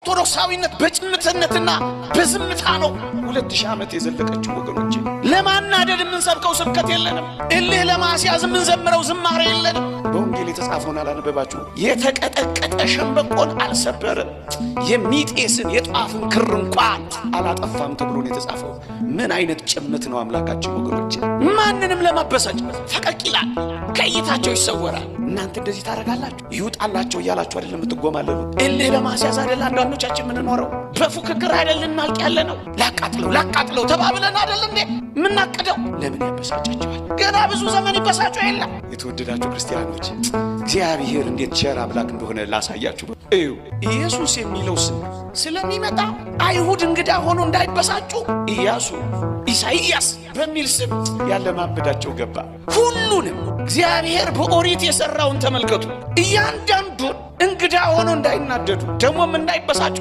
ኦርቶዶክሳዊነት በጭምትነትና በዝምታ ነው 2000 ዓመት የዘለቀችው ወገኖቼ። ለማናደድ የምንሰብከው ስብከት የለንም። እልህ ለማስያዝ የምንዘምረው ዝማሬ የለንም። በወንጌል የተጻፈውን አላነበባችሁ? የተቀጠቀጠ ሸምበቆን አልሰበርም፣ የሚጤስን የጧፍን ክር እንኳን አላጠፋም ተብሎ ነው የተጻፈው። ምን አይነት ጭምት ነው አምላካችን ወገኖቼ! ማንንም ለማበሳጨት ፈቀቅ ይላል፣ ከእይታቸው ይሰወራል። እናንተ እንደዚህ ታደርጋላችሁ፣ ይውጣላቸው እያላችሁ አይደለም የምትጎማለሉ። እልህ ለማስያዝ አይደል አንዳንዶቻችን የምንኖረው፣ በፉክክር አይደል እናልቅ ያለ ነው። ላቃጥለው ላቃጥለው ተባብለን አይደል እንዴ የምናቅደው? ለምን ያበሳጫቸዋል? ገና ብዙ ዘመን ይበሳጩ የለም። የተወደዳችሁ ክርስቲያኖች፣ እግዚአብሔር እንዴት ቸር አምላክ እንደሆነ ላሳያችሁ። እዩ፣ ኢየሱስ የሚለው ስም ስለሚመጣ አይሁድ እንግዳ ሆኖ እንዳይበሳጩ ኢያሱ፣ ኢሳይያስ በሚል ስም ያለማመዳቸው ገባ። ሁሉንም እግዚአብሔር በኦሪት የሠራውን ተመልከቱ። እያንዳንዱን እንግዳ ሆኖ እንዳይናደዱ ደግሞም እንዳይበሳጩ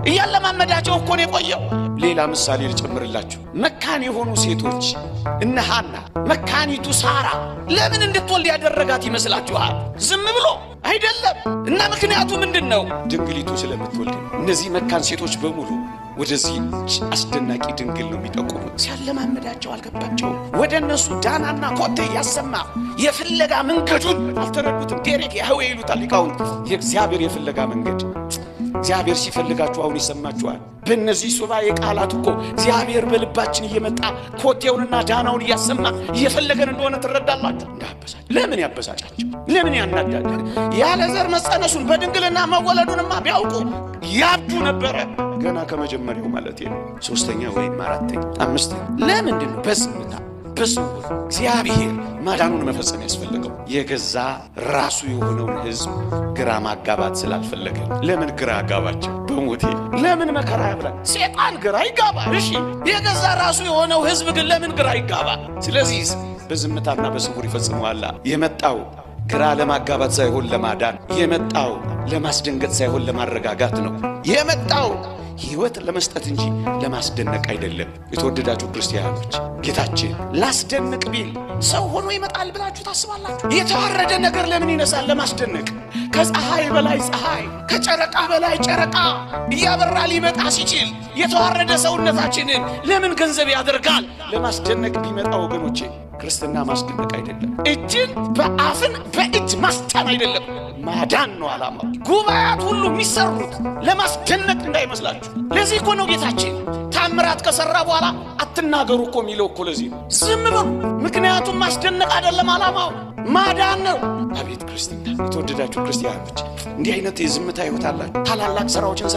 እያለማመዳቸው እኮ ነው የቆየው። ሌላ ምሳሌ ልጨምርላችሁ። መካን የሆኑ ሴቶች እነ ሐና፣ መካኒቱ ሳራ ለምን እንድትወልድ ያደረጋት ይመስላችኋል? ዝም ብሎ አይደለም። እና ምክንያቱ ምንድን ነው? ድንግሊቱ ስለምትወልድ ነው። እነዚህ መካን ሴቶች በሙሉ ወደዚህ አስደናቂ ድንግል ነው የሚጠቁሙት። ሲያለማመዳቸው አልገባቸውም። ወደ እነሱ ዳናና ኮቴ ያሰማ የፍለጋ መንገዱን አልተረዱትም። ዴሬክ ያህዌ ይሉታል ሊቃውንት። የእግዚአብሔር የፍለጋ መንገድ፣ እግዚአብሔር ሲፈልጋችሁ አሁን ይሰማችኋል። በእነዚህ ሱባኤ ቃላት እኮ እግዚአብሔር በልባችን እየመጣ ኮቴውንና ዳናውን እያሰማ እየፈለገን እንደሆነ ትረዳላችሁ። እንዳያበሳጭ ለምን ያበሳጫቸው? ለምን ያናዳል? ያለ ዘር መጸነሱን በድንግልና መወለዱንማ ቢያውቁ ያብዱ ነበረ። ገና ከመጀመሪያው ማለት ነው። ሶስተኛ ወይም አራተኛ አምስተኛ። ለምንድን ነው በዝምታ በስውር እግዚአብሔር ማዳኑን መፈጸም ያስፈለገው? የገዛ ራሱ የሆነውን ሕዝብ ግራ ማጋባት ስላልፈለገ። ለምን ግራ አጋባቸው? በሞቴ ለምን መከራ ያብላል? ሴጣን ግራ ይጋባ። እሺ፣ የገዛ ራሱ የሆነው ሕዝብ ግን ለምን ግራ ይጋባ? ስለዚህ በዝምታና በስውር ይፈጽመዋላ። የመጣው ግራ ለማጋባት ሳይሆን ለማዳን፣ የመጣው ለማስደንገጥ ሳይሆን ለማረጋጋት ነው። የመጣው ሕይወት ለመስጠት እንጂ ለማስደነቅ አይደለም። የተወደዳችሁ ክርስቲያኖች፣ ጌታችን ላስደንቅ ቢል ሰው ሆኖ ይመጣል ብላችሁ ታስባላችሁ? የተዋረደ ነገር ለምን ይነሳል? ለማስደነቅ። ከፀሐይ በላይ ፀሐይ፣ ከጨረቃ በላይ ጨረቃ እያበራ ሊመጣ ሲችል የተዋረደ ሰውነታችንን ለምን ገንዘብ ያደርጋል? ለማስደነቅ ቢመጣ ወገኖቼ፣ ክርስትና ማስደነቅ አይደለም። እጅን በአፍን በእጅ ማስጫን አይደለም፣ ማዳን ነው ዓላማው። ጉባኤያት ሁሉ የሚሰሩት ለማስደነቅ እንዳይመስላችሁ። ለዚህ እኮ ነው ጌታችን ታምራት ከሰራ በኋላ አትናገሩ እኮ የሚለው እኮ ለዚህ ነው። ዝም በሉ። ምክንያቱም ማስደነቅ አይደለም ዓላማው፣ ማዳን ነው። አቤት ክርስትና! የተወደዳችሁ ክርስቲያኖች፣ እንዲህ አይነት የዝምታ ሕይወት አላችሁ። ታላላቅ ስራዎችን